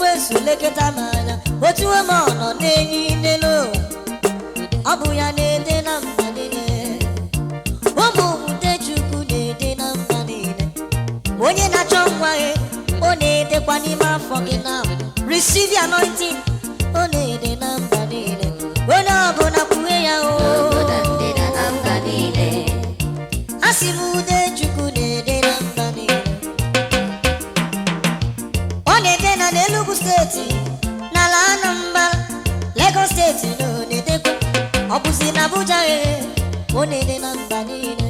Ekwensu lekọta m anya, otuwe m ọnọ na-enyi n'elu ụwa. Ọ bụ ya na-ede na mba niile. Ụmụ ude Chukwu na-ede na mba niile. Onye na-achọ nwa gị, ọ na-edekwa n'ime afọ gị na receive the anointing. Ọ na-ede na mba niile. Onye ọbụla kwuwe ya o. Obodo ndịda na mba niile. Asị m, ude Chukwu na-ede na mba niile. Ọ na-ede na n'Enugu Steeti, n'ala Anambra, Lagos Steeti, na ọ na-edekwa. Ọ bụzi na Abuja. Ee, ọ na-ede na mba niile.